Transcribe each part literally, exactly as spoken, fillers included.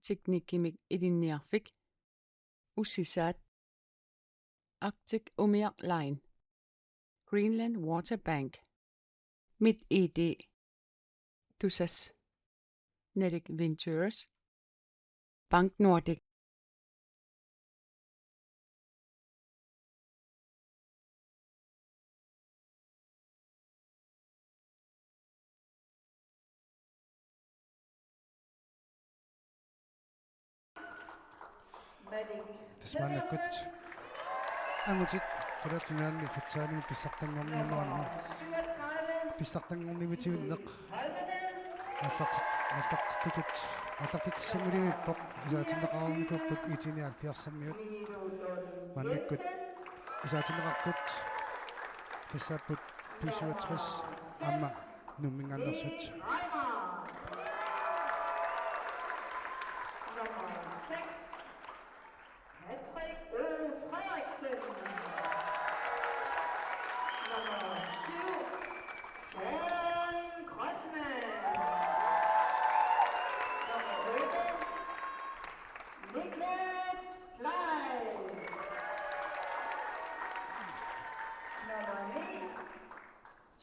Teknikkimik Ilinniarfik, Ussisaat, Arctic Umiaq Line, Greenland Water Bank, MitID, Tusass, Nordic Ventures, Bank Nordic. Tassa maannakkut angutit Kalaallit Nunaanni futsalimi pissartanngorniunneranni, pissartanngorniutivinneq aallartit-, aallartittutut, aallartittussanngorniunneqarpoq, isaatinneqareernikuupput IT-79-ermiut. Maannakkut isaatinneqartut tassaapput B syvogtres aamma Nuumminngaanneersut. Nummer seks, Patrick O. Frederiksen. Nummer syv, Søren Kreutzmann. Nummer otte, Niklas Kleist. Nummer ni,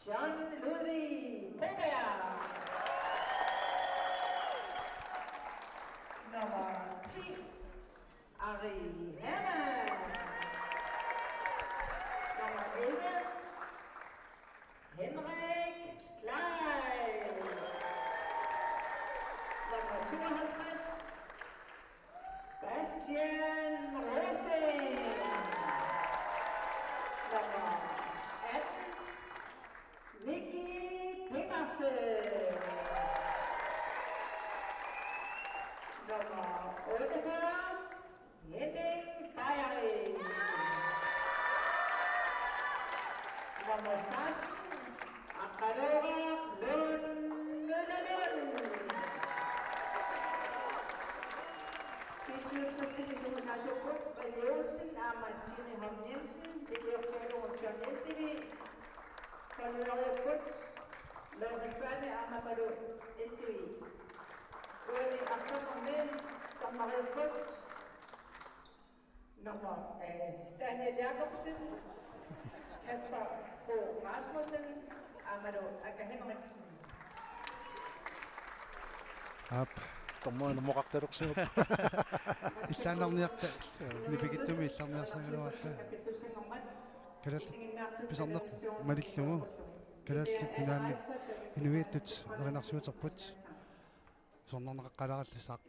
John Ludvig Broberg. Nummer ti, Ari Hermann. Nummer elleve, Henrik Kleist. Nummer tooghalvtreds, Bastian Rosing. Nummer atten, Miki Petersen. Nummer otteogfyrre, Henning Bajari. Nummer seksten, Aqqaluuq Lund Møllerlund. B syvogtres-imi sungiusaasuupput René Olsen aamma Tine Holm Jensen, ikiortigalugu John Eltevig. Dommeriupput Laura Svane aamma Palu Eltevig. Uani arsarnermi dommeriupput nummer, eh, Daniel Jakobsen, Kasper Bo Rasmussen, aammalu Aka Henriksen. Aap. Dommerit nummoqartalersimavoq. Illaannarniarta, nipikitsumik illaannarniarsarigaluaratta. Kalaallit pisarneq malillugu. Kalaallit Nunaanni inuiattut erinarsuuterput. Sornarneqaqqaalaarallassaaq.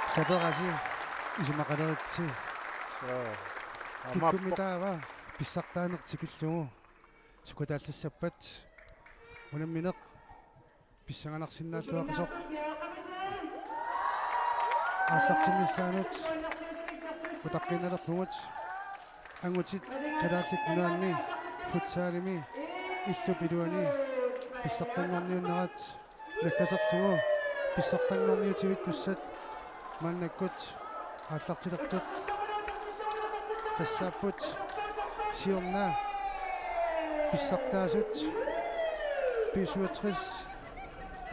Saperasi isumaqaleritsi. Joo. Kikkummitaava pissartaaneq tikillugu sukataaltassappat unammineq pissanganarsinnaalluaqisoq. Aallartinnissaanut utaqqiinnalerpugut. Angutit Kalaallit Nunaanni futsalimi illup iluani pissartanngorniunnerat naggaserlugu pissartanngorniutivittussat maannakkut aallartilertut tassaapput siorna pissartaasut B syvogtres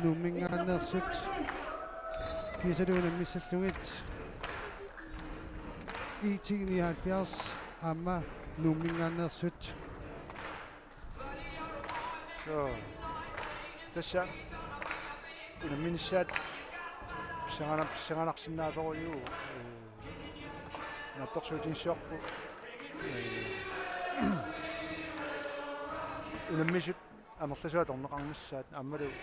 Nuumminngaanneersut. Kiisalu unammissallugit IT nioghalvfjerds aamma Nuumminngaanneersut. So, tassa unamminissaat pissangana-, pissanganarsinnaasorujuuvoq, ee, naatsorsuutigisorput, ee, unammisut amerlasuut atorneqarnissaat aammalu, ee,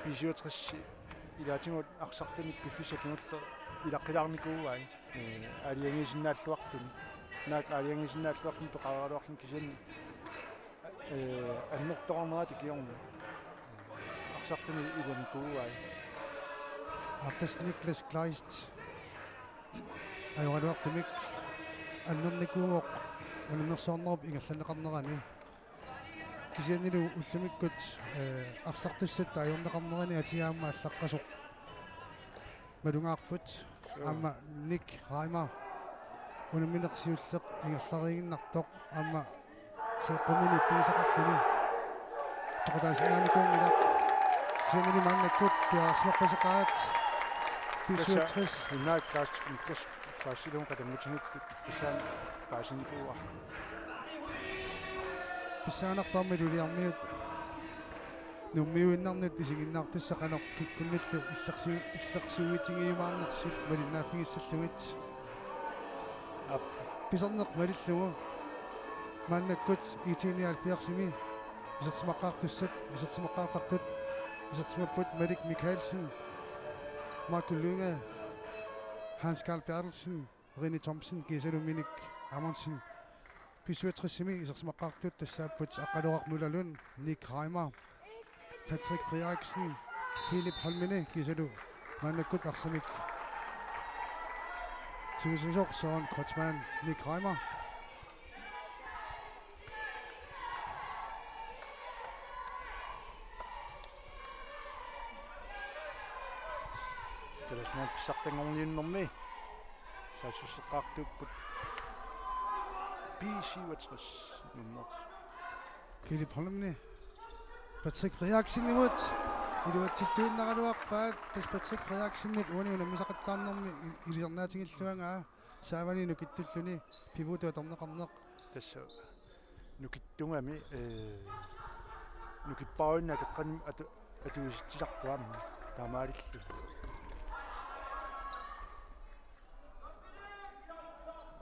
B syvogtres ilaatigut arsartunik piffissap kingulleq ilaqqilaarnikuuai, ee, aalajangiisinnaalluartuni. Naak aalajangiisinnaalluartuni peqaraluarluni kisianni, ee, annertoqarnerata kingorna arsartunik ilanikuuai. Artas Niklas Kleist ajoraluartumik annernikuuvoq unammersuarnerup ingerlanneqarnerani. Kisiannili ullumikkut, ee, arsartussat taagorneqarnerani atia aamma allaqqasoq malugaarput. Joo. Aamma Nick Reimer unammineq siulleq ingerlariiginnartoq aamma seeqqumini pigisaqarluni. Toqataasinnaanikuunngilaq. Kisiannili maannakkut piareersimappasaqaat B syvogtres. Tassa Nick Klaus-, Nick Klaus-, Klausillu qatanngutigiittut pissanganaq paasinikuuara. Pissanganarpoq aamma Iluliarmiut Nuummiuinnarnut isiginnaartussaq qanoq kikkunnullu illersi-, illersuutigiumaarnersut malinnaaffigissallugit. Aap. Piserneq malillugu. Maannakkut IT nioghalvfjerdsimi isersimaqqaartussat, isersimaqqaartartut, isersimapput Malik Mikkelsen, Marco Lynge, Hans Karl Berthelsen, René Thomsen kiisalu Minik Amundsen. B syvogtresimi isersimaqqaartut tassaapput Aqqaluaq Møllerlund, Nick Reimer, Patrick Frederiksen, Philip Holmene kiisalu maannakkut arsamik timisisoq Søren Kreutzmann, Nick Reimer. Kalaallit Nunaanni pissartanngorniunnermi saassusseqqaartuupput B syvogtres nummer. Philip Holmene. Patrick Frederiksenimut iluatsilluinnaraluarpaat, tassa Patrick Frederiksenip uani unammisaqattaarnermi i-, ilisarnaatigilluagaa saavani nukittulluni pivotit atorneqarneq. Tassa nukittugami, ee, nukipparuinnaq akeqqanik atu-, atuisitsisarpoq aamma taamaalilluni.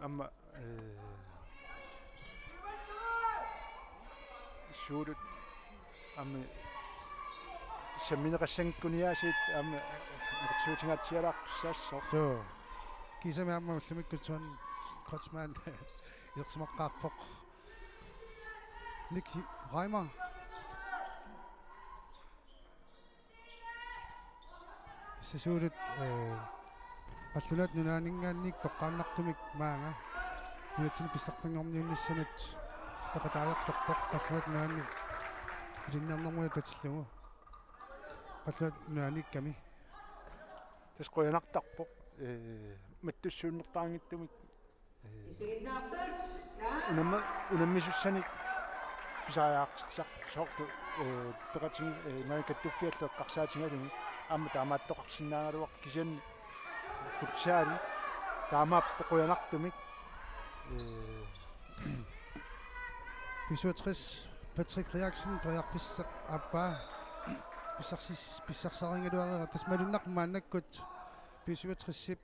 Aamma, ee, suulut aamma sammineqassanngikkunik aasiit aamma, ee, apersuutigaatsialaartussaassaaq. Suu. Kiisami aamma ullumikkut Søren Kreutzmann isersimaqqaarpoq. Nick Reimer. Tassa suulut, ee, Qallunaat Nunaanninngaanniit toqqaannartumik maanga nunatsinni pissartanngorniunnissanut peqataajartorpoq Qallunaat Nunaanni ilinniarnermut atatillugu. Qallunaat Nunaanniikkami. Tassa qujanartarpoq, ee, mattussuunnertaanngitsumik. Ee, unamma-, unammisussanik pisariaqartitsisarpoq soorlu, ee, peqatigi-, ee, Nunaanni Kattuffiallu eqqarsaatigalugit aamma taamaattoqarsinnaagaluarpoq kisianni futsali taamaappoq qujanartumik. Ee, B syvogtres Patrick Frederiksen periarfissaq aappaa pissarsis-, pissarsarigaluareersoq tassa malunnarpoq maannakkut B syvogtresip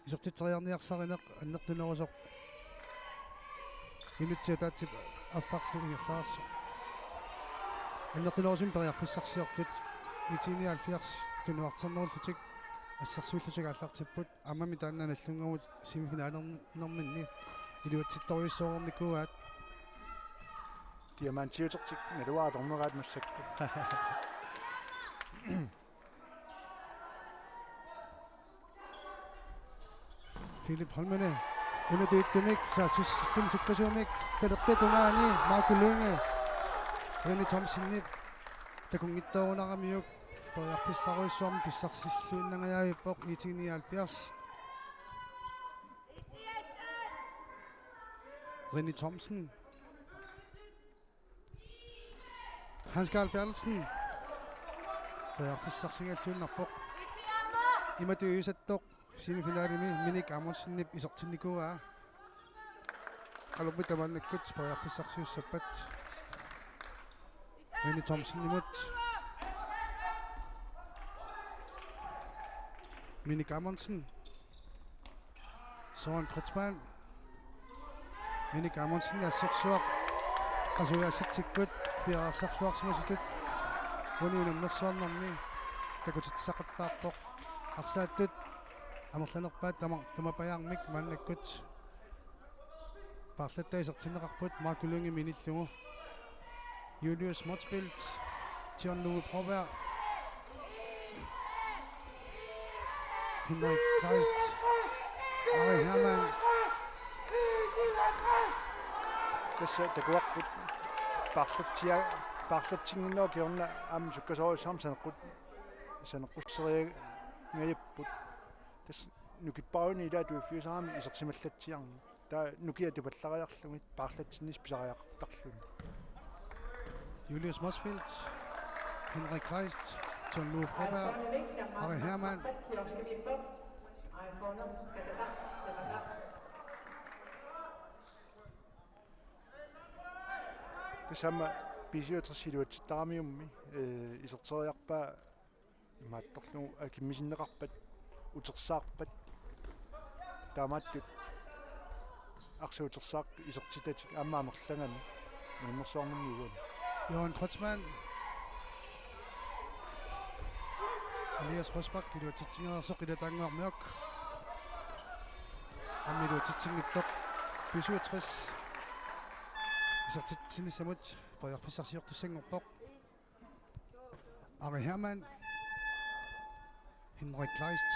isertitseriarniarsarineq annertunerusoq minutsit ataatsip affarlu ingerlareersoq. Annertunerusumik periarfissarsiortut IT nioghalvfjerds tunuarternerullutik assersuullutik aallartipput. Aammami taanna nallunnguamut semifinalernerminni iluatsittorujussuarnikuuaat. Diamantiutertik naluara atorneraat massakkut. Philip Holmene unatuittumik saassussilluni sukkasuumik talerpiata tungaani Marco Lynge René Thomsenip takunngitsoorunaramiuk periarfissarujussuarmik pissarsilluinnangajaavippoq IT nioghalvfjerds. René Thomsen. Hans Karl Berthelsen periarfissarsigalluinnarpoq. Imatut iusattoq semifinalimi Minik Amundsenip isertinnikuuaa. Qalormit tamaannakkut periarfissarsiussappat René Thomsenimut. Minik Amundsen. Søren Kreutzmann. Minik Amundsen assersuaq qasujaasitsikkut piareersarluarsimasutut uani unammersuarnermi takutitsisaqattaarpoq. Arsaattut amerlanerpaat tama-, tamapajaarmik maannakkut paarlattaat isertinneqarput Marco Lynge minillugu. Julius Motzfeldt, John Louis Broberg, Henrik Kleist, Ari Hermann. Tassa takuarput paarlatsia-, paarlatsinnginnerup kingorna aamma sukkasoorujussuarmik saneqqut-, saneqqusseriangajapput. Tassa nukipparuni ilaat tuiffiusarami isersimallatsiarneq. Taava nukiat tupallariarlugit paarlatsinnissaq pisariaqartarluni. Julius Motzfeldt, Henrik Kleist, John Louis Broberg, Ari Hermann. Tassa aamma B syvogtres iluatsittaramiummi, eh, iserteriarpaa imaattorlugu akimmisinneqarpat, utersaarpat, taamaattut arsaq utersaaq isertitatik aamma amerlagami unammersuarnermi uani. Johan Kreutzmann. Elias Rosbach iluatsitsinngitsoq ilataannguarmiuk. Aamma iluatsitsinngitsoq B syvogtres isertitsinissamut periarfissarsiortussanngorpoq. Ari Hermann. Henrik Kleist.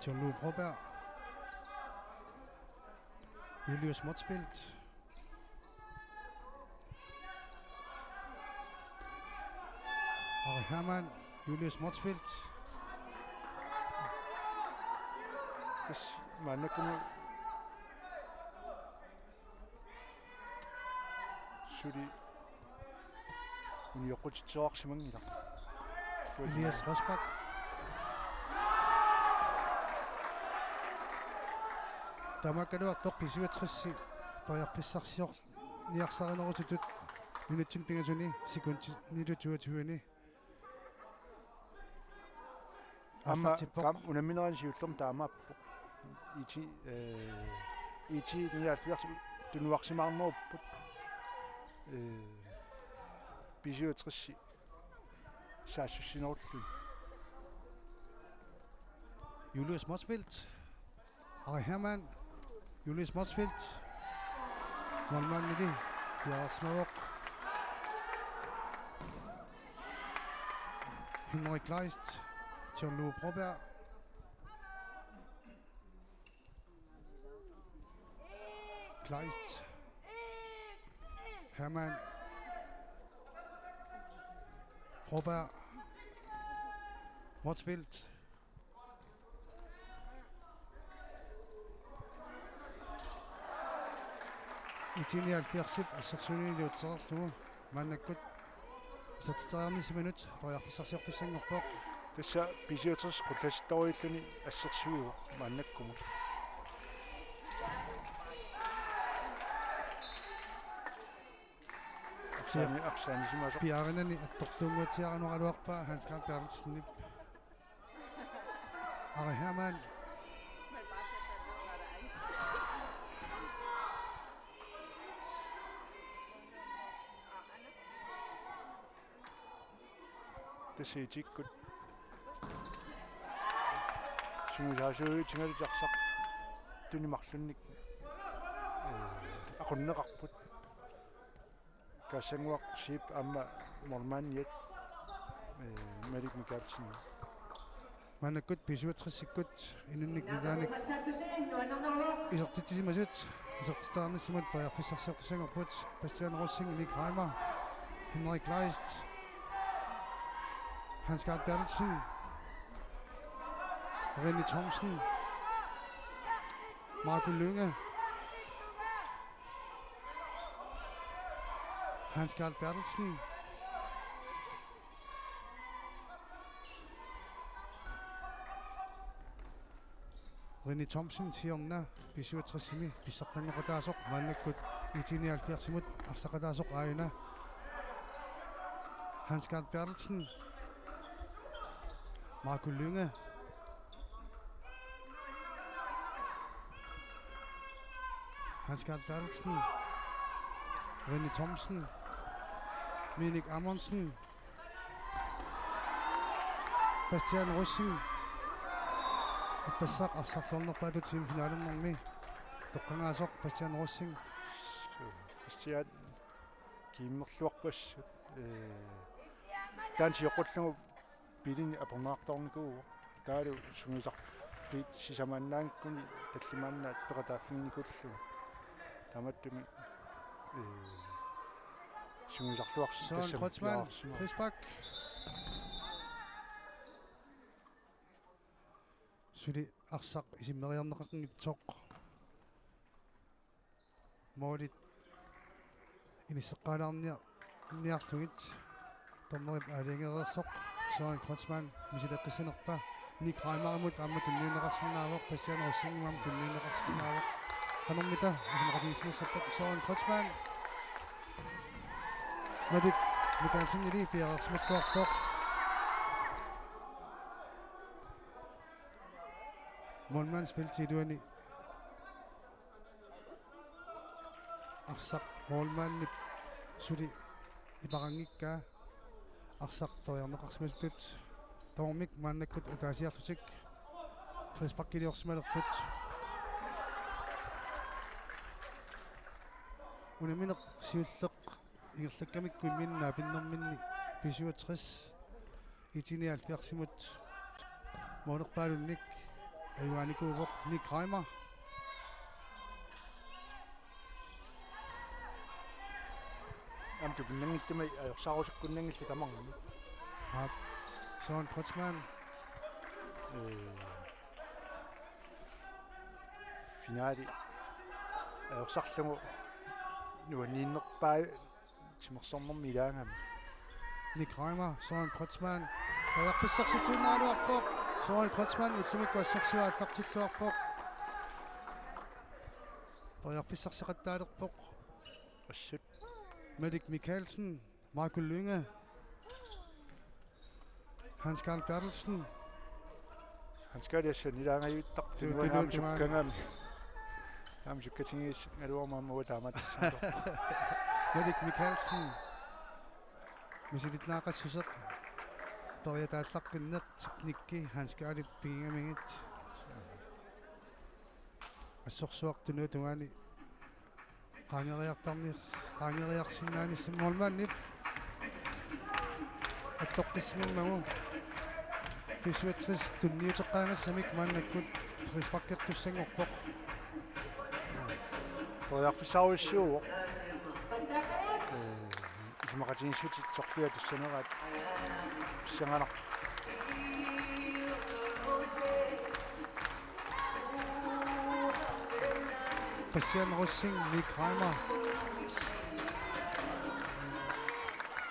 John Louis Broberg. Julius Motzfeldt. Ari Hermann. Julius Motzfeldt. Tassa maannakkut suli unioqqutitsisoqarsimanngilaq. Elias Rosbach. Taamaakkaluartoq B syvogtres periarfissarsiorniarsarinerusutut minutsini pingasuni sekundini toogtyveni. Aamma aallartippoq. Kam unamminerani siullermi taamaappoq. IT, eh, IT nioghalvfjerds tunuarsimaarnerupput. Eh, B syvogtres saassussinerulluni. Julius Motzfeldt. Ari Hermann, Julius Motzfeldt, målmandili piareersimavoq. Henrik Kleist, John Louis Broberg. Kleist. Hermann. Broberg. Motzfeldt. IT nioghalvfjerdsip assersuunini iluatsereerlugu maannakkut isertitseriarnissaminut periarfissarsiortussanngorpoq. Tassa B syvogtres qullassittorujulluni assersuivoq maannakkumut. Arsaani-, arsaanisimasoq. Piarinani attortuunnguatsiaraneraluarpaa Hans Karl Berthelsenip. Ari Hermann. Tassa IT-kkut sungiusaasuutigalugit arsaq tunimarlunnik, eh, aqunneqarput. Kassannguaq Siip aamma målmandiat, eh, Malik Mikaelsen. Maannakkut B syvogtresikkut inunnik nutaanik isertitsisimasut isertitseriarnissamut periarfissarsiortussanngorput. Bastian Rosing, Nick Reimer, Henrik Kleist, Hans Karl Berthelsen, René Thomsen, Marco Lynge, Hans Karl Berthelsen. René Thomsen siorna B syvogtres-imi pissartanngoqataasoq, maannakkut IT-nioghalvfjerds-imut arsaqataasoq aajuna. Hans Karl Berthelsen. Marco Lynge. Hans Karl Berthelsen. René Thomsen. Minik Amundsen. Bastian Rosing. Ippassaq arsarluarnerpaatut semifinalernermi toqqagaasoq Bastian Rosing. Bastian kiimmerluarpas, ee, taanna sioqqullugu biilinik apornartoornikuuvoq. Taavalu sungiusarfiit sisamaannaanngikkunik tallimaannaat peqataaffiginikuullugu. Taamaattumik, ee, sungiusarluarsi Søren tassami Kreutzmann, piareersimavoq. Frispark. Suli arsaq isimmeriarneqanngitsoq. Målit inisseqqaalaarniar-, niarlugit. Dommerip aalajangereersoq Søren Kreutzmann misileqqissanerpa. Nick Reimerimut aamma tunniunneqarsinnaavoq, Bastian Rosingimut aamma tunniunneqarsinnaavoq. Qanormita isumaqatigiissimassappat? Søren Kreutzmann. Malik Mikaelsenili piareersimalluarpoq. Målmandsfeltip iluani arsaq målmandip suli iparanngikkaa. Arsaq periarneqarsimasutut tamarmik maannakkut ataasiarlutik frisparkiliorsimalerput. Unammineq siulleq ingerlakkamikku imminnut naapinnerminni B syvogtres IT-nioghalvfjerds-imut målerpaalunnik ajugaanikuuvoq Nick Reimer. Aamma tupinnanngitsumik ajorsarusukkunnanngillat tamarmik. Aap, Søren Kreutzmann. Ee, finale ajorsarlugu nuanniinnerpaa timersornermi ilaagami. Nick Reimer, Søren Kreutzmann. Periarfissarsilluinnaraluarpoq. Søren Kreutzmann ullumikkut assersuut aallartilluarpoq. Periarfissarseqattaalerpoq. Assut. Malik Mikaelsen, Michael Lynge. Hans Karl Berthelsen. Hans Karl Berthelsen ilaangajuttarpoq. Suu, tunuani aamma tunuani sukkagami. Aamma sukkatigigaluaruma aamma uanga taamaattassaaq. Malik Mikaelsen. Misilittagaqassuseq. Periataallaqqinneq teknikki Hans Karlip pigigamigit. Assorsuaq tunuani qaangeriartarni-, qaangeriarsinnaanissamut målmandip attoqqissimammagu B syvogtres tunniuteqqaagassamik maannakkut frisparkertussanngorpoq. Periarfissarujussuuvoq. Ee, isumaqatigiissutit sorpiaat tussaneraat pissanganaq. Bastian Rosing, Nick Reimer.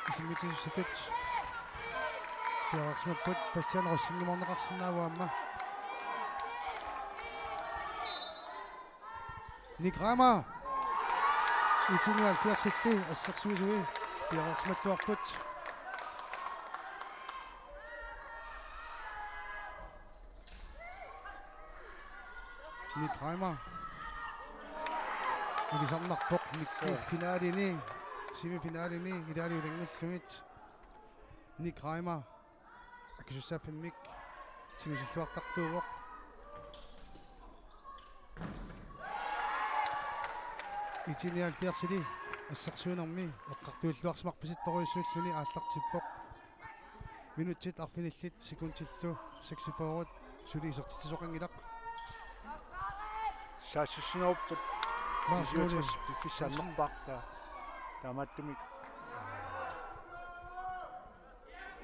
Isimmitisussatut piareersimapput. Bastian Rosingimoorneqarsinnaavoq aamma. Nick Reimer. IT-nioghalvfjerdsilli assersuisui piareersimalluarput. Nick Reimer. Ilisarnarpoq Nick. Joo. Finalini, semifinalini ilaalu ilanngullugit. Nick Reimer akisussaaffimmik tigusilluartartuuvoq. IT-nioghalvfjerdsili assersuinermi eqqartuilluarsimarpasittorujussuulluni aallartippoq. Minutsit arfinillit sekundillu seksogfyrre suli isertitsisoqanngilaq. Saassussinerupput. Lars Ole. B syvogtres piffissaq annerpaartaa. Taamaattumik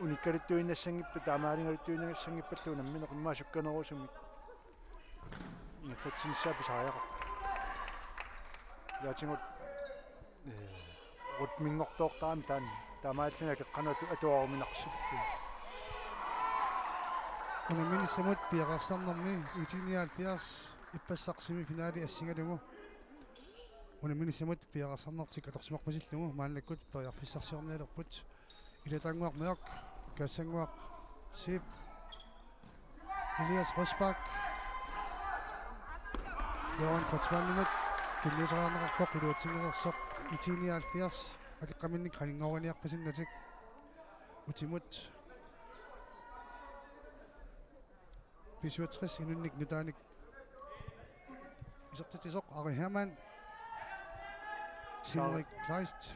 unikkaluttuinnassanngippat, taamaaligaluttuinnassanngippat unammineq immaqa sukkanerusumik ingerlatsinissaa pisariaqarpoq. Ilaatigut, ee, Rytminngortoortarami taanna. Taamaalluni akeqqanut atu-, atuaruminarsillugu. Unamminissamut piareersarnermi I T nioghalvfjerds ippassaq semifinalit assigalugu. Unamminissamut piareersarnertik atorsimarpasillugu maannakkut periarfissarsiornialerput. Ilataannguaq Mørch, Kassannguaq Zeeb, Elias Rosbach, Jørgen Kreutzmannimut tunniuteriarneqartoq iluatsingereersoq. I T nioghalvfjerds akeqqaminnik qaninngoriniarpasinnatik. Utimut B syvogtres inunnik nutaanik isertitsisoq. Ari Hermann, Henrik Kleist,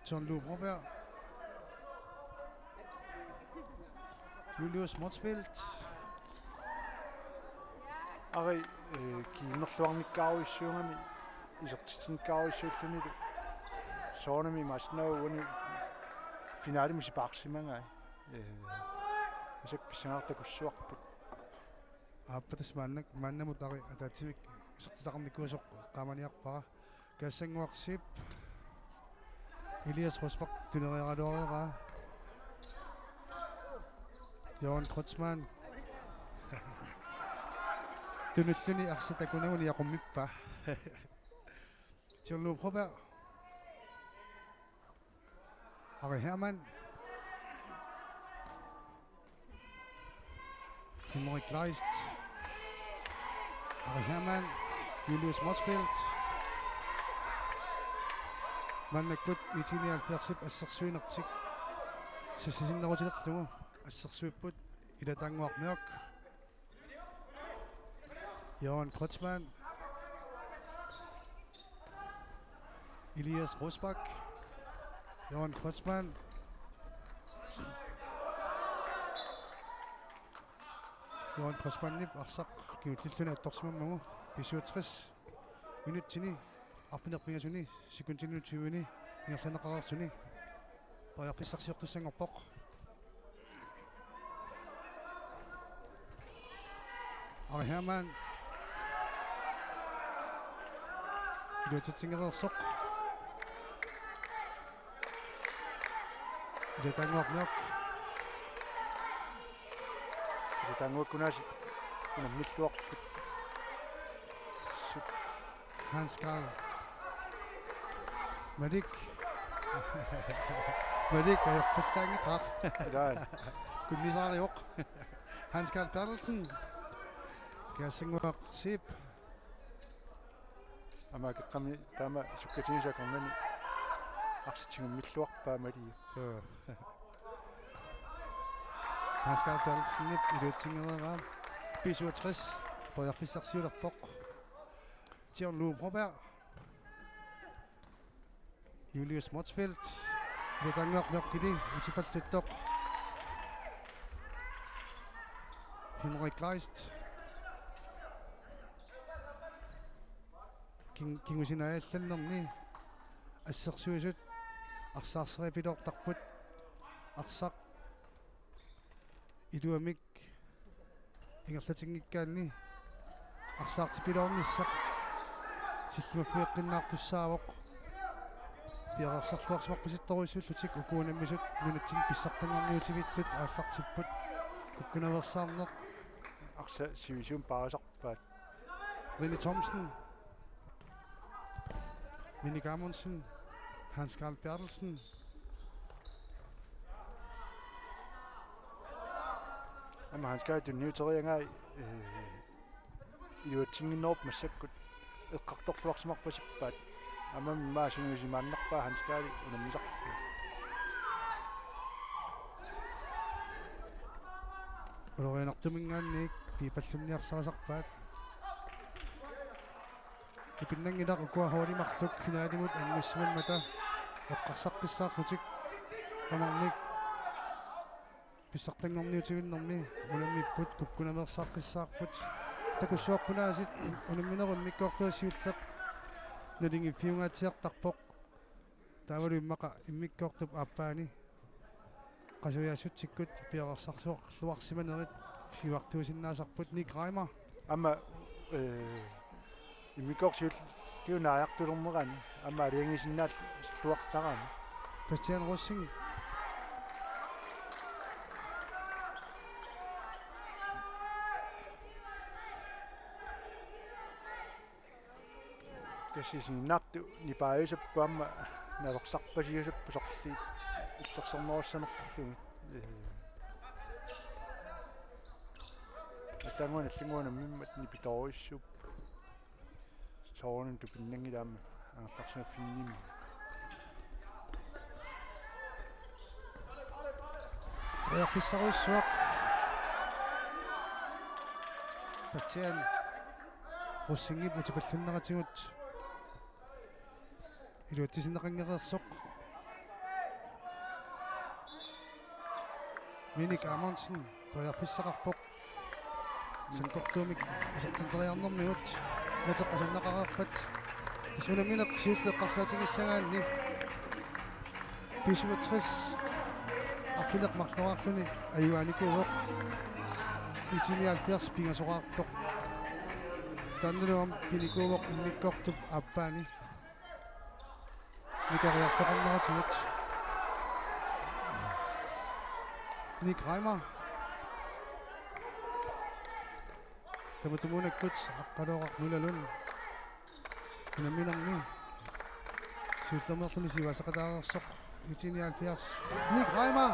John Lou Broberg, Julius Motzfeldt. Ari, eh, kiinnerluarnikkaarujussuugami isertitsinnikkaarujussuullunilu. Soorunami imaassinnaavoq uani finalimut sipaarsimagai. Eh, massakkut pissanganartoq takussuarput. Aappatas maannak-, maannamut Ari ataatsimik isertitaqarnikuusoq eqqaamaniarpara. Kassannguaq Zeeb, Elias Rosbach tuneriaraluareeraa. Jørgen Kreutzmann. Tunulluni arsaq takunaguni aqummippaa. John Lou Broberg. Ari Hermann. Henrik Kleist. Ari Hermann. Julius Motzfeldt. Maannakkut I T nioghalvfjerdsip assersuinertik sassasinnerutilerlugu assersuipput. Ilataannguaq Mørch. Jørgen Kreutzmann. Elias Rosbach. Jørgen Kreutzmann. Jørgen Kreutzmannip arsaq kingullilluni attorsimammagu B syvogtres minutsini arfineq-pingasuni sekundinik tyveni ingerlanneqareersuni periarfissarsiortussanngorpoq. Ari Hermann. Iluatsitsingereersoq. Ilataannguaq Mørch. Ilataannguakkunaasi unammilluarput. Suk. Hans Karl. Malik. Malik ajorpallaanngilaq. Ilaa. Kunnisaarivoq. Hans Karl Berthelsen. Kassannguaq Zeeb. Aamma akeqqami taama sukkatigisaq akornanni arsaq tigummilluarpaa Malik. Suu. Hans Karl Berthelsenip iluatsingereeraa. B syvogtres periarfissarsiulerpoq. John Lou Broberg. Julius Motzfeldt. Ilataannguaq Mørchili utipalluttoq. Henrik Kleist. Kin-, kingusinaajaallannerni assersuisut arsaarseripiloortarput. Arsaq iluamik ingerlatinngikkaanni arsaartipiloornissaq sillimaffigeqqinnaartussaavoq. Piareersarluarsimarpasittorujussuullutik uku unammisut nunatsinni pissartanngorniutivittut aallartipput. Kukkunaveersaarneq. Arsaq sivisuumik paasisarpaat. Rene Thomsen. Minik Amundsen. Hans Karl Berthelsen. Aamma Hans Karl tunniuteriagai, eh, iluatsinnginnerup massakkut eqqartorluarsimarpasippaat. Aamma maani sungiusimaannarpaa Hans Karl unammisarpaa. Ulorianartuminngaanniit piipallunniarsarisarpaat. Tupinnanngilaq ukua holdit marluk finalimut angusimammata eqqarsaqqissaarlutik. Tamarmik pissartanngorniutivinnermi unammipput, kukkunaveersaqqissaarput. Takussuarput aasiit unamminerup immikkoortua siulleq naligiiffiungaatsiartarpoq. Taavalu immaqa immikkoortup aappaani qasujaassutsikkut piareersarluarsimanerit siuartuusinnaasarput. Nick Reimer. Aamma, eh, immikkoortoq siulleq Kiunaajartulernerani aamma aliangisinnaat suartarami. Bastian Rosing. Tassa isiginnaartut nipaajusapput aamma nalorsarpasiusapput sorliit illersornerussanerlugit. Ee. Ataannguaq allanngua nammineq nipitoorujussuupput. Soorunami tupinnanngilaq aamma angerlarsimaffinnimi. Periarfissarujussuaq. Bastian Rosingip utipallunneratigut iluatsitinneqanngereersoq. Minik Amundsen periarfissaqarpoq. Sakkortuumik isertitseriarnermigut mateqqasannaqareerpat. Tassa unammineq siulleq eqqarsaatigissagaanni B syvogtres arfineq-marloraarluni ajugaanikuuvoq. I T nioghalvfjerds pingasoraartoq. Taannalu aamma pinikuuvoq immikkoortup aappaani. Nikariartoqarneratigut. Nick Reimer. Tamatumuunakkut Aqqaluoraq Nunalund. Unamminermi siullermeerluni siuaasaqataareersoq. I T nioghalvfjerds. Nick Reimer.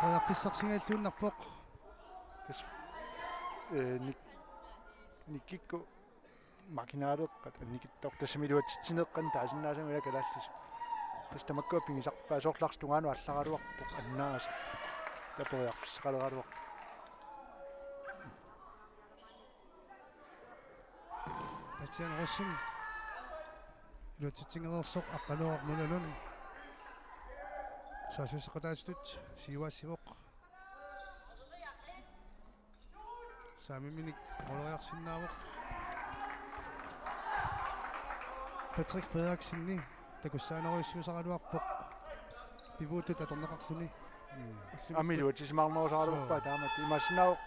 Periarfissarsigalluinnarpoq. Tassa, ee, Nick, Nickikku marginaleeqqat annikitsoq tassami iluatsitsineeqqanik taasinnaasagami ila kalaallisut. Tassa tamakkua pigisarpaat soorlu arsaq tungaanut aallaraluarpoq annaasaq. Taava periarfissaqaleraluarpoq. Bastian Rosing. Iluatsitsingereersoq Aqqaluoraq Nunalund. Saassussaqataasutut siuaassivoq. Saamiminik måleriarsinnaavoq. Patrick Frederiksenip takussaanerujussuusaraluarpoq. Pivuutut atorneqarluni. Mm. Ullumikkut. Aamma iluatsisimaarnerusaraluarpaa. Suu. Taamatut. Imaassinnaavoq.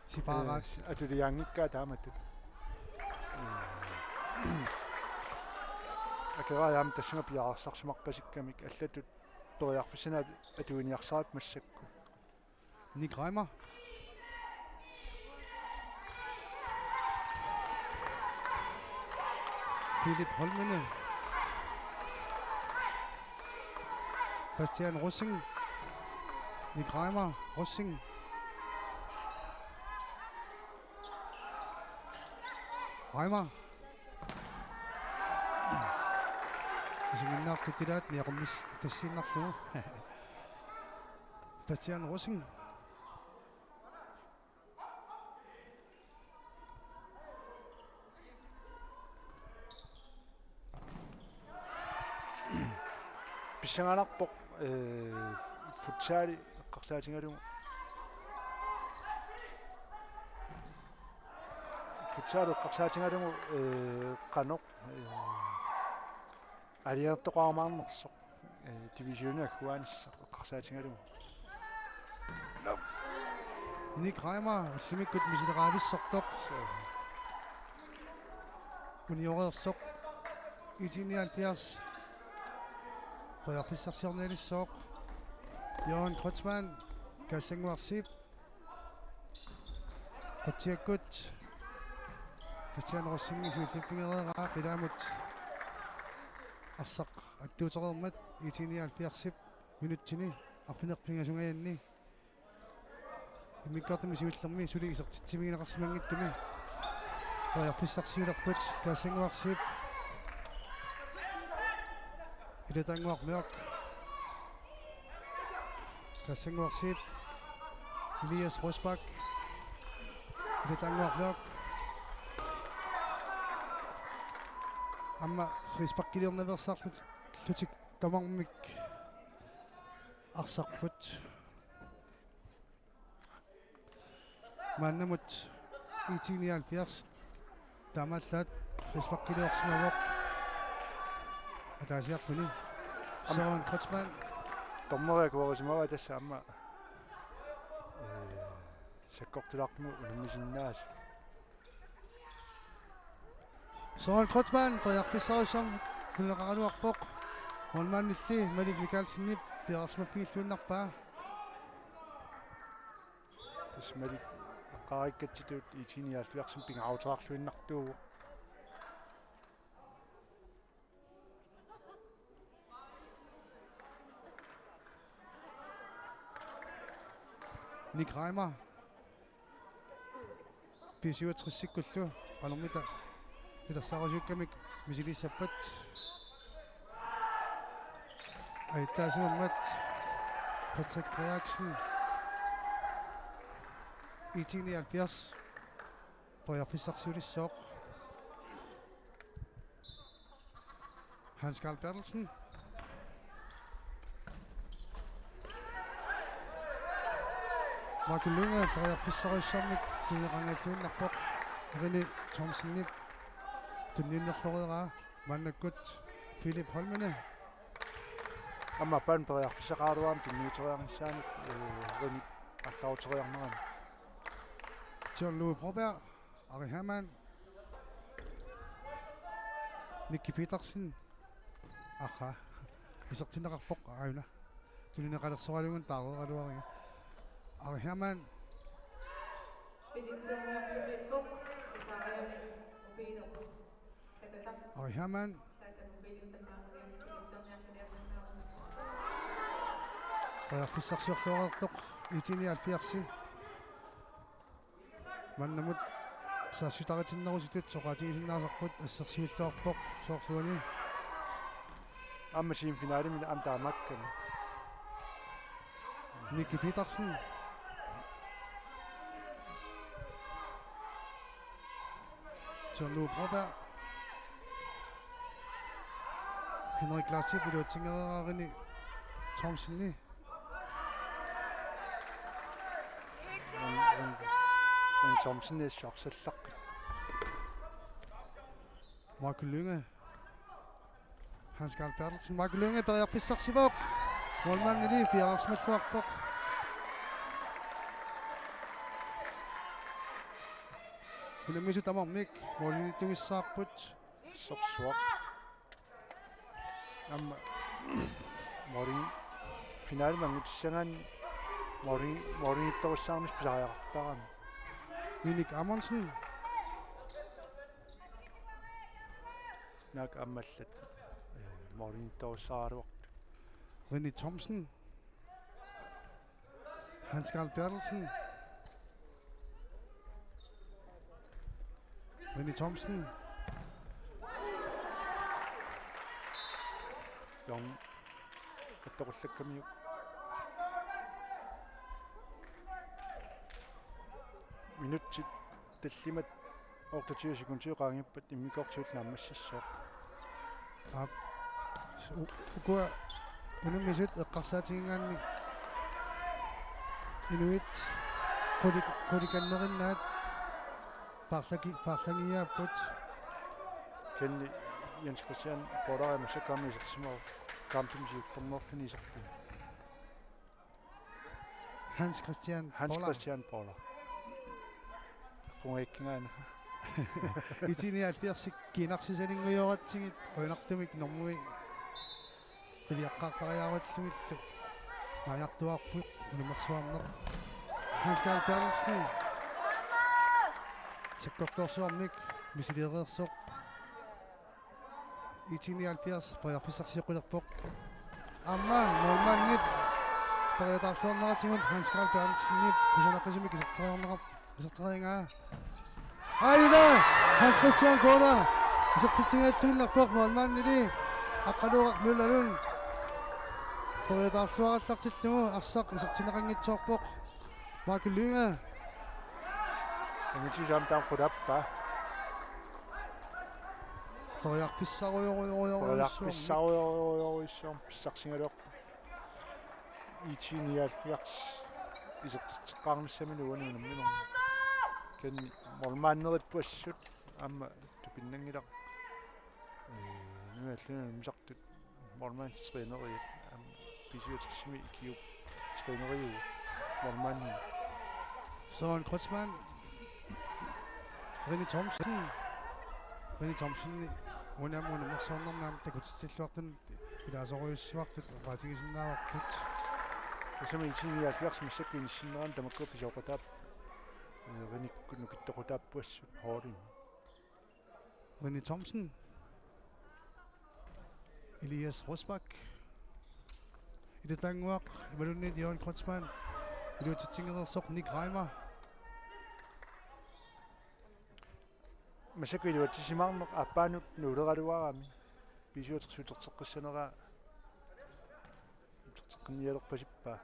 Sipaaraat. Ee, atuliaanngikkaat taamatut. Mm. Akeraat aamma tassunga piareersarsimarpasikkamik allatut periarfissanik atuiniarsarippoq massakkut. Nick Reimer. Philip Holmene. Bastian Rosing. Nick Reimer. Rosing. Reimer. Isiginnaartut ilaat niaqummistassiinnarlugu. Bastian Rosing. Pissanganarpoq, ee, futsali eqqarsaatigalugu. Futsali eqqarsaatigalugu, ee, qanoq, ee, aalajangertoqarumaarnersoq. Ee, divisioni agguaanissaq eqqarsaatigalugu. Nick Reimer ullumikkut misileraavissortoq. Suu. Unioreersoq. I T nioghalvfjerds. Periarfissarsiornialissaaq. Jørgen Kreutzmann. Kassannguarsiip. Qutsiakkut. Christian Rosingip siulliuffigereeraa ilaamut arsaq attuutereermat I T nioghalvfjerdsip minutsini arfineq-pingasungajanni. Immikkoortumi siullermi suli isertitsivigineqarsimanngitsumi. Periarfissarsiulerput Kassannguarsiip. Ilataannguaq Mørch. Kassannguarsiip. Elias Rosbach. Ilataannguaq Mørch. Aamma frisparkiliornaveersaarlutik tamarmik arsarput. Maannamut I T nioghalvfjerds taamaallaat frisparkiliorsimavoq ataasiarluni. Søren Kreutzmann. Dommeri akuerisimavaa tassa aamma, ee, sakkortulaartumik unammisinnaasut. Søren Kreutzmann periarfissarujussuarmik tunineqaraluarpoq. Målmandilli Malik Mikaelsenip piareersimaffigilluinnarpaa. Tassa Malik eqqaariikkatsitut I T nioghalvfjerdsimik pingaaruteqarluinnartuuvoq. Nick Reimer. B syvogtresikkullu qanormita pilersaarusiukkamik misilissappat. Ajuttaasimammat Patrick Frederiksen. I T nioghalvfjerds. Periarfissarsiulissooq. Hans Karl Berthelsen. Michael Lynge periarfissarujussuarmik tunineqanngilluinnarpoq. René Thomsenip tunniunnerloreeraa maannakkut Philip Holmene. Aamma aappaanut periarfissaqaraluarami tunniuteriarnissaanut, eh, René allaaruteriarnerani. John Louis Broberg. Ari Hermann. Nicky Petersen. Aha. Isertinneqarpoq aajuna. Tunineqalersoralugu taareeraluariga. Ari Hermann. Ari Hermann. Periarfissarsiorluareertoq I T nioghalvfjerds. Maannamut saassutaritinnerusutut soqaatigisinnaasarput assersuilluarpoq soorluani. Aamma semifinalimi aamma taamaakkami. Nicky Petersen. John Lou Broberg. Henrik Larsip iluatsingereeraaruni Thomseni. René Thomsen issuarsallaqqi. Michael Lynge. Hans Karl Berthelsen, Michael Lynge periarfissarsivoq. Målmandili piareersimalluarpoq. Unammisut tamarmik målimiittugissaarput. Sorsuaq. Aamma målimi finalimi angutissagaanni målimi, målimiittorussaarnissaq pisariaqartarami. Minik Amundsen. Naak aamma allat, eh, målimiittorussaaraluartut. René Thomsen. Hans Karl Berthelsen. René Thomsen. Jong. Attoqullakkamiuk. Minutsit tallimat otteogtyve sekundiup qaangiuppat immikkoortut naammassissooq. Aap. S-, u-, ukua unammisut eqqarsaatigigaanni inuit qulik-, qulikannerinnaat paarlaki-, paarlangiaapput. Kisianni Jens Christian Poulsen massakkut aamma isersimavoq kampimi siullermeerluni isertumi. Hans Christian Hans Poulsen. Christian Poulsen. Qungaikkingaana. I T nioghalvfjerds kiinarsisaninngujooratsigit qujanartumik normui qiviaqqaartariaarullugillu. Naajartuaarput unammersuarneq. Hans Karl Berthelsen. Sakkortoorsuarmik misileereersoq. I T nioghalvfjerds periarfissarsioqqilerpoq. Aamma målmandip periataarluarneratigut Hans Karl Berthelsenip kusanaqisumik iserteriarneqar-, iserteriaraa. Aajuna Hans Christian Poulsen isertitsinngilluinnarpoq målmandili Aqqaluaq Møllerlund periataarluarallartillugu arsaq isertinneqanngitsoorpoq. Michael Lynge. Angitisaam taam qulappaa. Periarfissarujorujorujorujussuarmik. Periarfissarujorujorujussuarmik pissarsigaluarpoq. I T nioghalvfjerds isertitseqqaarnissaminik uani unamminermi. Kisianni målmanderippuassut aamma tupinnanngilaq. Ee, nunallu unammisartut målmandstræneriat, aamma B syvogtresimi ikiup træneriuvoq målmandi. Søren Kreutzmann. René Thomsen. René Thomsen, uani aamma unammersuarnermi aamma takutitsilluartunut ilaasorujussuartut oqaatigisinnaavarput. Tassami I T nioghalvfjerds massakkut inissinnerani tamakkua pisoqataap-, eh, René nukittoqataappoq assut holdimi. René Thomsen. Elias Rosbach. Ilataannguaq imaluunniit Jørgen Kreutzmann. Iluatsitsingereersoq Nick Reimer. Massakkut iluatsisimaarneq aappaanut nuuleraluarami. B syvogtres uterteqqissaneraa uterteqqinnialerpasippaa.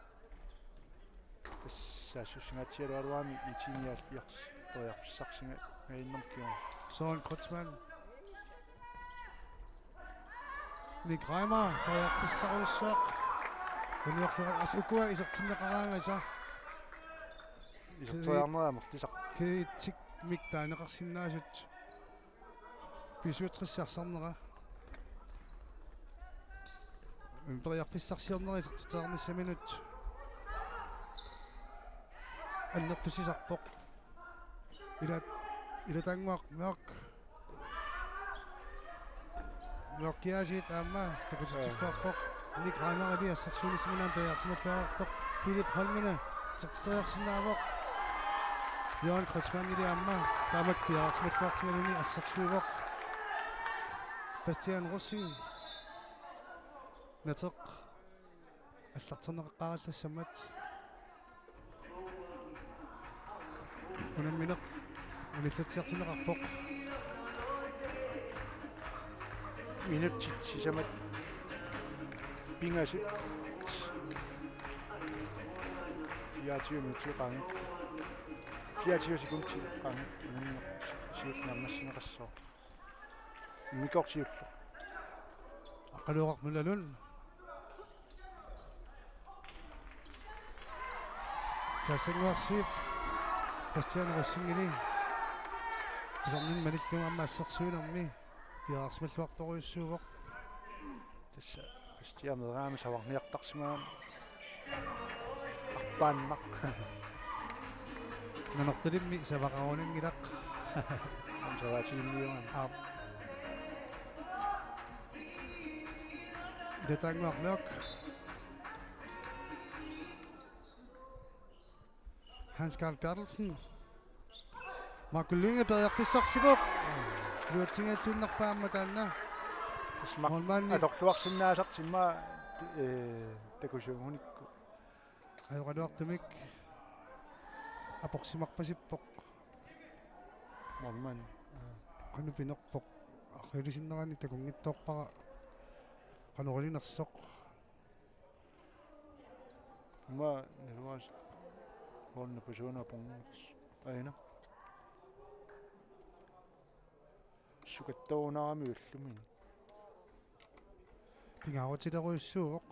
Tassa saassussingaatsiaraluarami I T nioghalvfjerds periarfissarsingaannginnami kingorna. Søren Kreutzmann. Nick Reimer, periarfissarujussuaq. Uniorluat as ukua isertinneqaraangasa. Iserteriarnera amerlisaq. Kiitsikmik taaneqarsinnaasut. B syvogtres arsarnera. Periarfissarsiornera isertitseriarnissaminut. Annertusisarpoq. Ila-, Ilataannguaq Mørch. Mørch Kiaasiit aamma takutitsilluarpoq. Nick Reimer-ili assersuinissaminngaanniit periarsimalluartoq. Philip Holmene isertitseriarsinnaavoq. Jørgen Kreutzmannili aamma taamak piareersimalluartigaluni assersuivoq. Bastian Rosing. Nateq allarterneqaqqaarallassammat. Unammineq unillatsiartinneqarpoq. Minutsit sisamat pingasut. Fireogtyve minutter qaangiupput. Fireogtyve sekunder qaangiupput. Unammineq siulleq naammassineqassaaq. Immikkoortoq siulleq. Aqqaluoqaq Møller Lund. Kassannguarsiip Bastian Rosingili. Pisarnermik malillugu aamma assersuinermi piareersimalluartorujussuuvoq. Tassa Bastian meeraami savarniartarsimagami. Arpaannaq. Nanortalimmi savaqarunanngilaq. Aamma savaatiginniugami. Aap. Ilataannguaq Mørch. Hans Karl Berthelsen. Marco Lynge periarfissarsivoq. Iluatsinngilluinnarpaa aamma taanna. Tassa Mark målmandi atorluarsinnaasartik immaqa, eh, takusuugunikku. Ajoraluartumik aporsimarpasippoq. Målmand. Qanoq pinerpoq. Arriilisinnerani takunngitsoorpara qanoq ilinersoq. Immaqa naluara målmandi pasuuna apornguuvoq. Aajuna. Sukattoorunarami ullumi. Pingaarutilerujussuuvoq.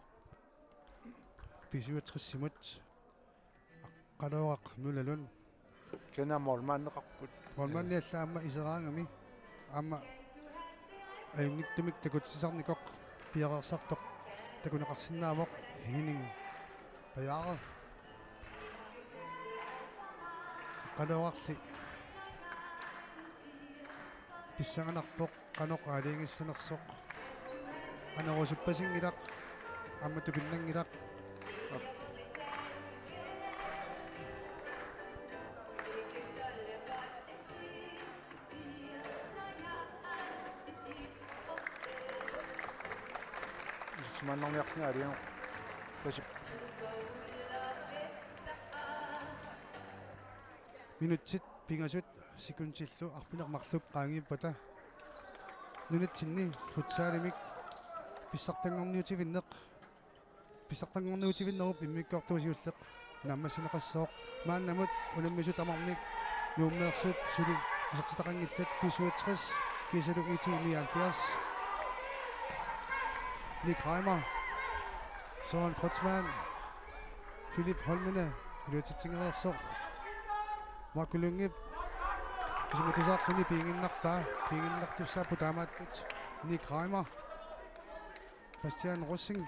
B syvogtres-imut. Aqqaluoqaq Møller Lund. Kina målmandeqarput. Målmandi alla aamma iseraangami. Aamma ajunngitsumik takutisarnikoq piareersartoq takuneqarsinnaavoq Henning Bajare. Aqqaluoqarli pissanganarpoq qanoq aalajangissanersoq. Anorusuppasinngilaq, aamma tupinnanngilaq. Simaannarniarlunga aalajangerpasippoq. Minutsit pingasut sekundillu arfineq-marluk qaangiuppata nunatsinni futsalimik pissartanngorniutivinneq. Pissartanngorniutivinnerup immikkoortuata siulleq naammassineqassooq. Maannamut unammisut tamarmik Nuummeersut suli isertitaqanngillat, B syvogtres kiisalu I T nioghalvfjerds. Nick Reimer, Søren Kreutzmann, Philip Holmene, iluatsitsingereersoq Marco Lyngep isumatusaarluni piiginnarpaa, piiginnartussaapput taamaattut Nick Reimer, Bastian Rosing,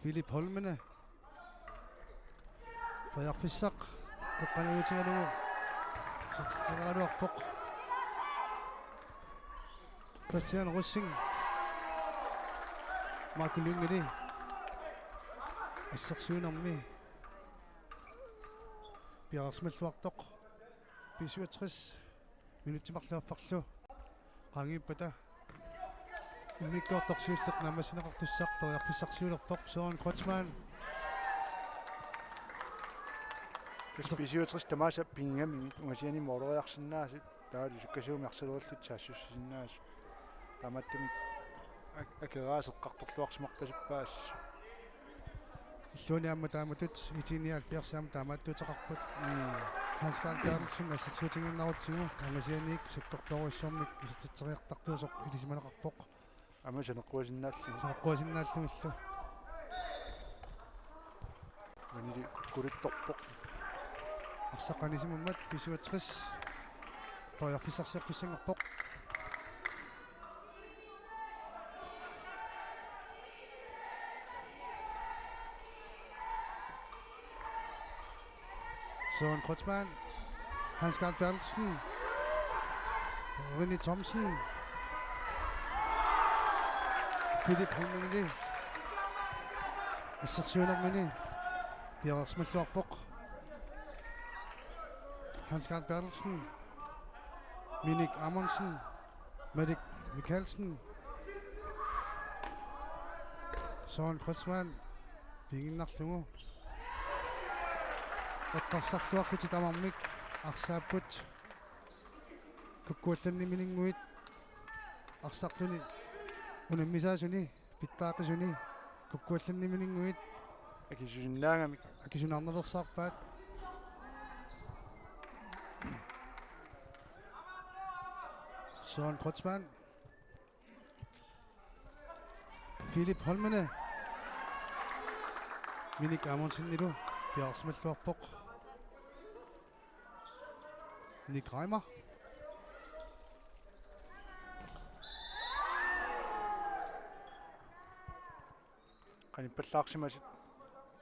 Philip Holmene. Periarfissaq eqqaniutigalugu Isertitseriaraluarpoq. Bastian Rosing. Marco Lyngeli. Assersuinermi piareersimalluartoq. B syvogtres. Minutsit marluk affarlu qaangiuppata immikkoortoq siulleq naammassineqartussaq periarfissarsiulerpoq Søren Kreutzmann. Tassa B syvogtres tamaasa pigigamigit ungasianik mooleriarsinnaasut, taavalu sukkasuumik arsalerullutik saassussisinnaasut. Taamaattumik ak-, akeraaseqqartorluarsimarpasippaat assut. Illuani aamma taamatut I T nioghalvfjerds aamma taamaattuuteqarput. Mm. Hans Karl Berthelsen assersuutigiinnarutsigu ungasianiit sakkortoorujussuarmik isertitseriartartuusoq ilisimaneqarpoq. Aamma saneqquasinnaallugu. Saneqquasinnaallugillu. Uanili kukkuluttorpoq. Arsaq anisimammat B syvogtres periarfissarsiortussanngorpoq. Søren Kreutzmann, Hans Karl Berthelsen, René Thomsen, Philip Holmeli, assersuinermini piareersimalluarpoq. Hans Karl Berthelsen, Minik Amundsen, Malik Mikkelsen, Søren Kreutzmann pigiinnarlugu. Eqqarsarluarlutik tamarmik arsaapput kukkuallanniminninnguit arsartuni unammisaasuni pitsaaqisuni kukkuallanniminninnguit akisusinnaagamik akisunaarnaveersaarpaat. Søren Kreutzmann. Philip Holmene. Minik Amundsenilu piareersimalluarpoq. Nick Reimer. Qanippallaarsimasut,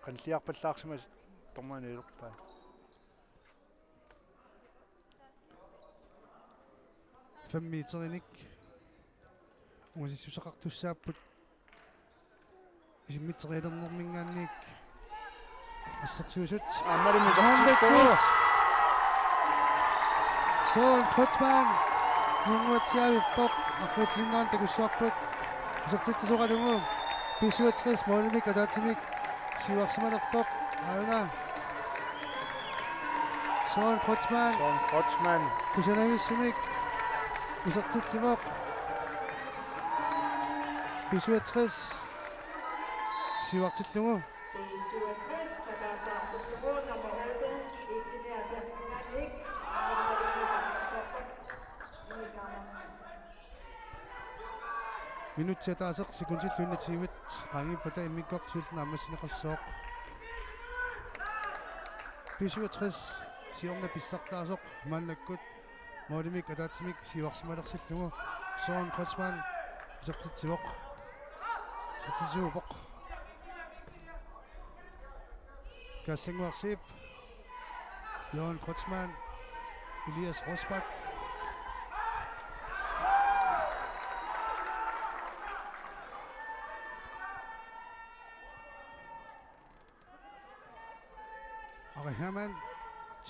qanilliarpallaarsimasut dommerinik ilerpaat. Fem meterinik ungasissuseqartussaapput. Isimmiterialernerminngaanniit assersuisut. Aammalu isertittoq. Søren Kreutzmann. Nunguatsiaavippoq. Arfineq-marlunniit takussavarput. Isertitsisoqalugu. B syvogtres målimik ataatsimik siuarsimalerpoq. Aajuna. Søren Kreutzmann. Søren Kreutzmann. Kusanavissumik. Isertitsivoq. B syvogtres. Siuartillugu. B syvogtres, så der er så nummer otte, I T nioghalvfjerds. Minutsit ataaseq sekundillu enogtyve qaangiuppata immikkoortoq siulleq naammassineqassooq. B syvogtres siorna pissartaasoq maannakkut målimik ataatsimik siuarsimalersillugu. Søren Kreutzmann isertitsivoq. Isertitsisuuvoq. Kassannguarsiip. Jørgen Kreutzmann. Elias Rosbach. Ari Hermann,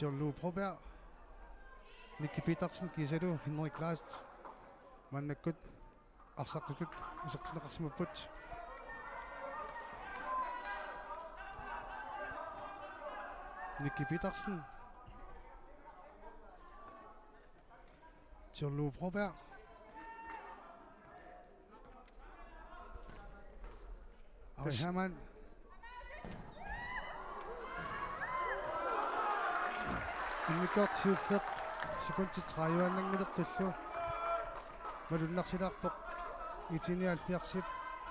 John Lou Broberg, Nicky Petersen, kiisalu Henrik Kleist, maannakkut arsartutut isertinneqarsimapput. Nicky Petersen, John Lou Broberg. Ari Hermann. Immikkoortoq siulleq sekundit tredive-annanngilertullu malunnarsilaarpoq. I T nioghalvfjerdsip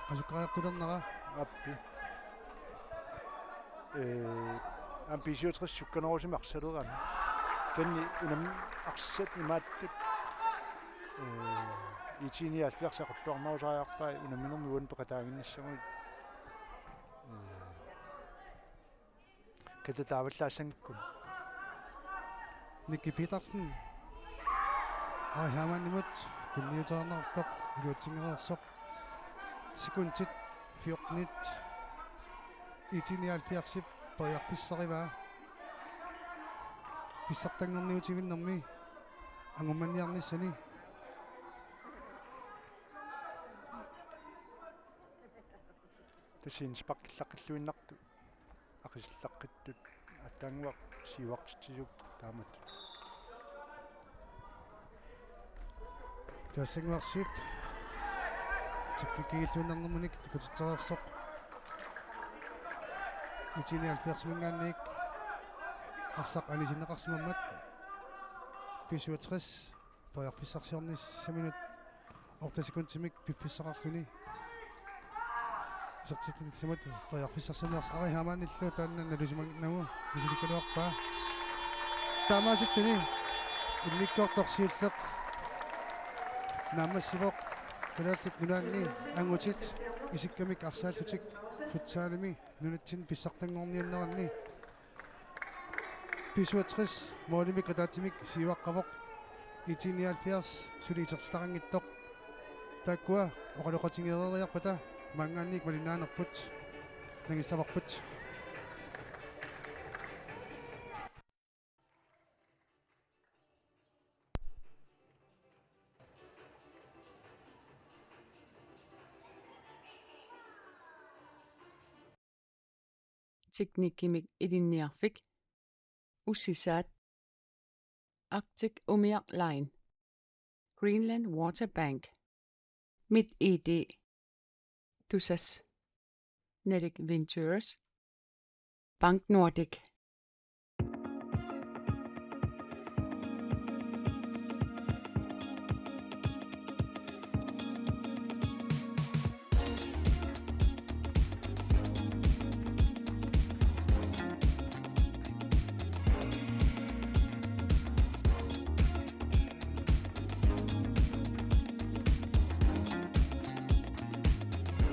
qasukkariartulernera. Appi. Ee, aamma B syvogtres sukkanerusumik arsalerami. Kisianni unammi arsat imaattut, ee, I T nioghalvfjerds aqulluarnerusariarpai unamminermi uani peqataaginnassaguit. Ee, katataavalaassanngikkuni. Nicky Petersen. Ari Hermannimut tunniuteqartoq iluatsinngitsoq. Sekundit fjortenit I T nioghalvfjerdsip periarfissarivaa pissartanngorniutivinnermi angummanniarnissani. Tassa sparkillaqqilluinnartut aqisillaqqittoq aatsaannguaq siuartitsisup taamatut. Tuassannguarsiit teknikkigilluinnarnermut takutitsereersoq. I T nioghalvfjerdsiminngaanniit arsaq anisinneqarsimammat B syvogtres periarfissarsiornissaminut otte sekundimik piffissaqarluni isertitsissamut periarfissarsiorniarsi Ari Hermannillu taanna nalusimannagu misilikkaluarpaa. Taamaasilluni immikkoortoq siulleq naammassivoq Kalaallit Nunaanni angutit isikkamik arsaallutik futsalimi nunatsinni pissartanngorniunneranni. B syvogtres målimik ataatsimik siuaqqavoq. I T nioghalvfjerds suli isertitaqanngitsoq. Taakkua oqaloqatigeeriarpata maanngaanniit malinnaanerput nangissavarput. Teknikkimik ilinniarfik, Ussisaat, Arctic Umiaq Line, Greenland Water Bank, MitID, Tusass, Nordic Ventures, Bank Nordik.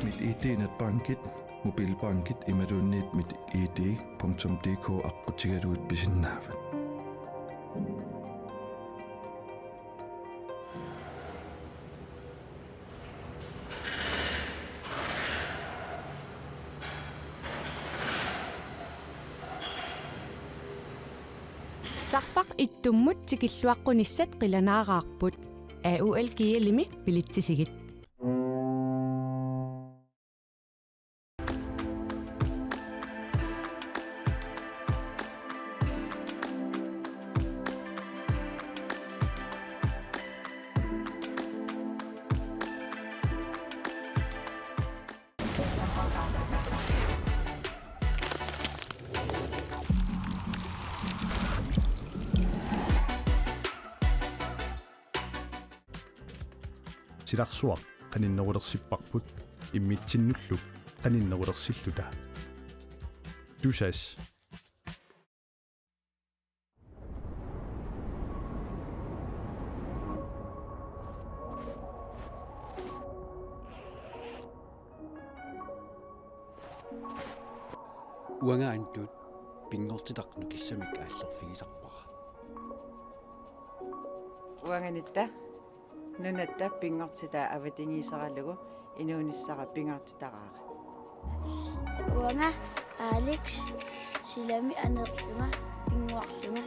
MitID netbankit, mobilbankit imaluunniit mitid punktum dk aqqutigalugit pisinnaavat. Sarfaq ittummut tikilluaqqunissat qilanaaraarput. A U L G L-imi billetsisigit. Silarsuaq qaninnerulersipparput immitsinnullu qaninnerulersilluta. Tusass. Uanga Antut pinngortitaq nukissamik aallerfigisarpara. Uangatta nunatta pinngortitaa avatangiiseralugu inuunissara pingaartitaraara. Uanga Alex, silami aneerlunga pinnguarlunga